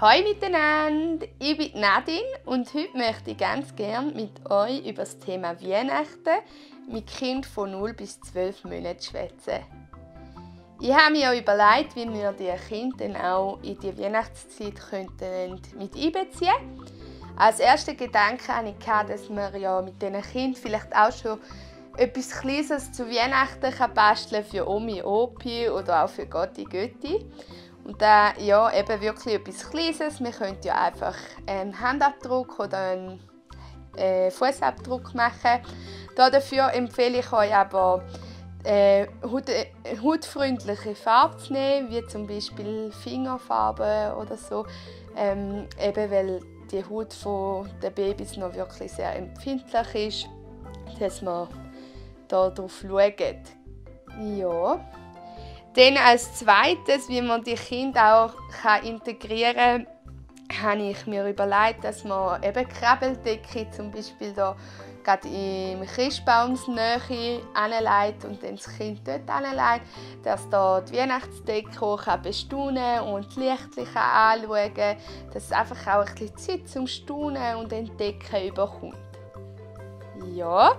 Hallo miteinander, ich bin Nadine und heute möchte ich ganz gerne mit euch über das Thema Weihnachten mit Kindern von 0 bis 12 Monaten schwätzen. Ich habe mir auch überlegt, wie wir die Kinder dann auch in die Weihnachtszeit mit einbeziehen könnten. Als erster Gedanke hatte ich, dass man ja mit diesen Kindern vielleicht auch schon etwas Kleines zu Weihnachten basteln kann für Omi, Opi oder auch für Gotti, Götti. Und dann ja, eben wirklich etwas Kleines. Wir können ja einfach einen Handabdruck oder einen Fußabdruck machen. Dafür empfehle ich euch aber, hautfreundliche Farben zu nehmen, wie zum Beispiel Fingerfarben oder so. Eben weil die Haut der Babys noch wirklich sehr empfindlich ist, dass man darauf schaut. Ja. Dann als zweites, wie man die Kinder auch integrieren kann, habe ich mir überlegt, dass man eben Krabbeldecke zum Beispiel da gerade im Christbaumsnähe anlegt und dann das Kind dort anlegt, dass da die Weihnachtsdeko bestaunen und die Lichter anschauen kann, dass es einfach auch ein bisschen Zeit zum Staunen und Entdecken bekommt. Ja.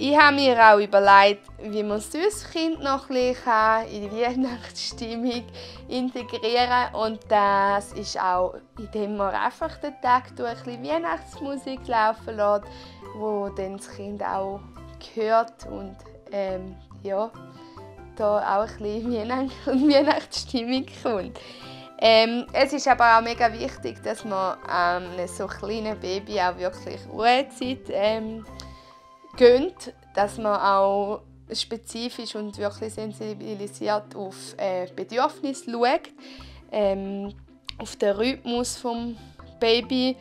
Ich habe mir auch überlegt, wie man das Kind noch ein bisschen in die Weihnachtsstimmung integrieren kann. Und das ist auch, indem man einfach den Tag durch ein bisschen Weihnachtsmusik laufen lässt, wo dann das Kind auch hört und ja, da auch ein bisschen in Weihnachtsstimmung kommt. Es ist aber auch mega wichtig, dass man so kleinen Baby auch wirklich Ruhezeit gönnt, dass man auch spezifisch und wirklich sensibilisiert auf Bedürfnisse schaut, auf den Rhythmus des Babys,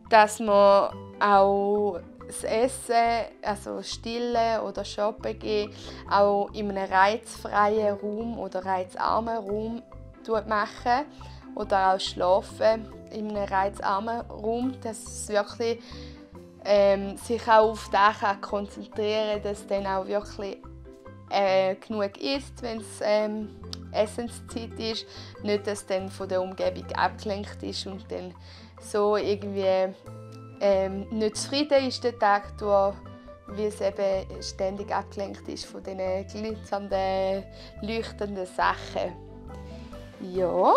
dass man auch das Essen, also Stillen oder Shoppen gehen, auch in einem reizfreien Raum oder reizarmen Raum machen oder auch Schlafen in einem reizarmen Raum, dass es wirklich sich auch auf das konzentrieren kann, dass dann auch wirklich genug isst, wenn es Essenszeit ist. Nicht, dass dann von der Umgebung abgelenkt ist und dann so irgendwie nicht zufrieden ist der Tag durch, weil es eben ständig abgelenkt ist von diesen glitzernden, leuchtenden Sachen. Ja,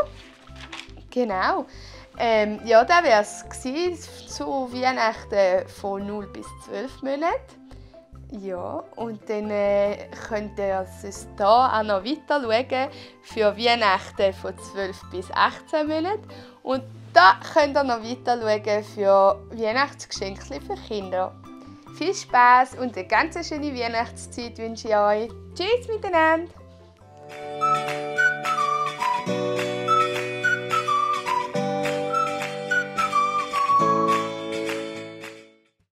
genau. Ja, das wäre es zu Weihnachten von 0 bis 12 Monaten. Ja, und dann könnt ihr es hier auch noch weiter schauen für Weihnachten von 12 bis 18 Monaten. Und da könnt ihr noch weiter schauen für Weihnachtsgeschenke für Kinder. Viel Spaß und eine ganz schöne Weihnachtszeit wünsche ich euch. Tschüss miteinander!